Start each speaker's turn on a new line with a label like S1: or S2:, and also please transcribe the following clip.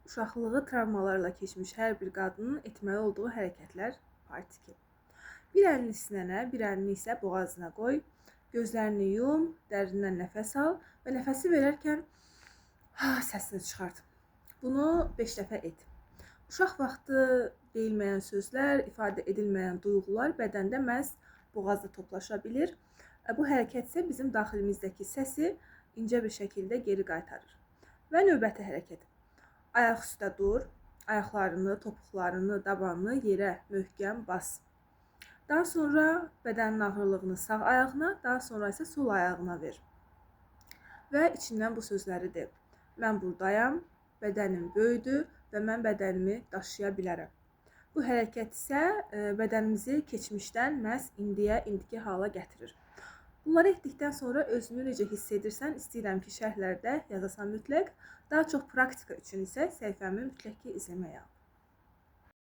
S1: Uşaqlığı travmalarla keçmiş hər bir qadının etməli olduğu hərəkətlər part 2. Bir əlini sinənə, bir əlini isə boğazına qoy. Gözlərini yum, dərindən nəfəs al və nəfəsi verərkən ha səsini çıxart. Bunu 5 dəfə et. Uşaq vaxtı deyilməyən sözlər, ifadə edilməyən duyğular bədəndə məhz boğazda toplaşa bilir. Bu hərəkət isə bizim daxilimizdəki səsi incə bir şəkildə geri qaytarır. Və növbəti hərəkət. Ayaq üstə dur, ayaqlarını, topuqlarını, dabanını yerə möhkəm bas. Daha sonra bədənin ağırlığını sağ ayağına, daha sonra isə sol ayağına ver. Və içindən bu sözləri de. Mən buradayam, bədənim böyüdü və mən bədənimi daşıya bilərəm. Bu hərəkət isə bədənimizi keçmişdən məhz indiyə, indiki hala gətirir. Bunları etdikdən sonra özünü necə hiss edirsən, istəyirəm ki, şərhlərdə yazasan mütləq. Daha çox praktika üçün isə səhifəmi mütləq ki, izləməyə al.